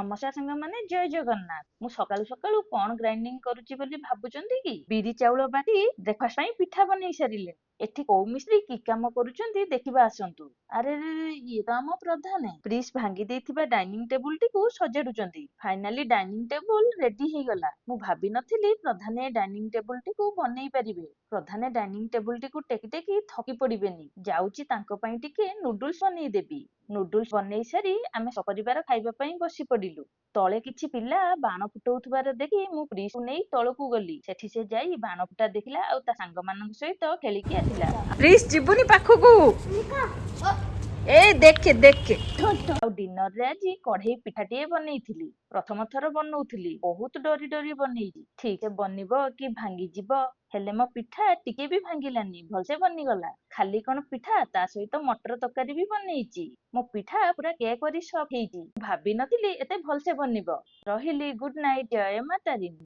ନମସ୍କାର ସାଙ୍ଗମାନେ, ଜୟ ଜଗନ୍ନାଥ। ମୁଁ ସକାଳୁ ସକାଳୁ କଣ ଗ୍ରାଇଣ୍ଡିଙ୍ଗ କରୁଛି ବୋଲି ଭାବୁଛନ୍ତି କି? ବିରି ଚାଉଳ ବାଟି ବ୍ରେକଫାଷ୍ଟ ପାଇଁ ପିଠା ବନେଇ ସାରିଲେଣି। ଏଠି କୋଉ ମିସ୍ତ୍ରୀ କି କାମ କରୁଛନ୍ତି ଦେଖିବା ଆସନ୍ତୁ। ଆରେ, ଇଏ ତ ଆମ ପ୍ରଧାନ ପ୍ରିସ୍ ଭାଙ୍ଗି ଦେଇଥିବା ଡାଇନିଂ ଟେବୁଲଟିକୁ ସଜାଡୁଛନ୍ତି। ଫାଇନାଲି ଡାଇନିଂ ଟେବୁଲ ରେଡି ହେଇଗଲା। ମୁଁ ଭାବି ନଥିଲି ପ୍ରଧାନ ଏ ଡାଇନିଂ ଟେବୁଲଟିକୁ ବନେଇ ପାରିବେ। ପ୍ରଧାନ ଡାଇନିଂ ଟେବୁଲଟିକୁ ଟେକି ଟେକି ଥକି ପଡିବେନି। ଯାଉଛି, ତାଙ୍କ ପାଇଁ ଟିକେ ନୁଡୁଲ୍ସ ବନେଇଦେବି। ନୁଡୁଲ୍ସ ବନେଇ ସାରି ଆମେ ସପରିବାର ଖାଇବା ପାଇଁ ବସି ପଡିଲୁ। ତଳେ କିଛି ପିଲା ବାଣ ଫୁଟଉଥିବାର ଦେଖି ମୁଁ ପ୍ରିସକୁ ନେଇ ତଳକୁ ଗଲି। ସେଠି ସେ ଯାଇ ବାଣ ଫୁଟା ଦେଖିଲା ଆଉ ତା ସାଙ୍ଗମାନଙ୍କ ସହିତ ଖେଳିକି ଆସିଲା। ପ୍ରିସ୍, ଯିବୁନି ପାଖକୁ। ଏ ଦେଖେ ଦେଖେ। ଆଉ ଡିନରରେ ଆଜି କଢେଇ ପିଠାଟିଏ ବନେଇଥିଲି। ପ୍ରଥମ ଥର ବନଉଥିଲି, ବହୁତ ଡରି ଡରି ବନେଇଛି, ଠିକ ସେ ବନିବ କି ଭାଙ୍ଗିଯିବ। ହେଲେ ମୋ ପିଠା ଟିକେ ବି ଭାଙ୍ଗିଲାନି, ଭଲସେ ବନିଗଲା। ଖାଲି କଣ ପିଠା, ତା ସହିତ ମଟର ତରକାରୀ ବି ବନେଇଛି। ମୋ ପିଠା ପୁରା କେକ୍ ପରି ସଫ୍ଟ ହେଇଛି। ଭାବି ନଥିଲି ଏତେ ଭଲସେ ବନିବ। ରହିଲି, ଗୁଡ୍ ନାଇଟ୍, ଜୟ ମା ତାରିଣୀ।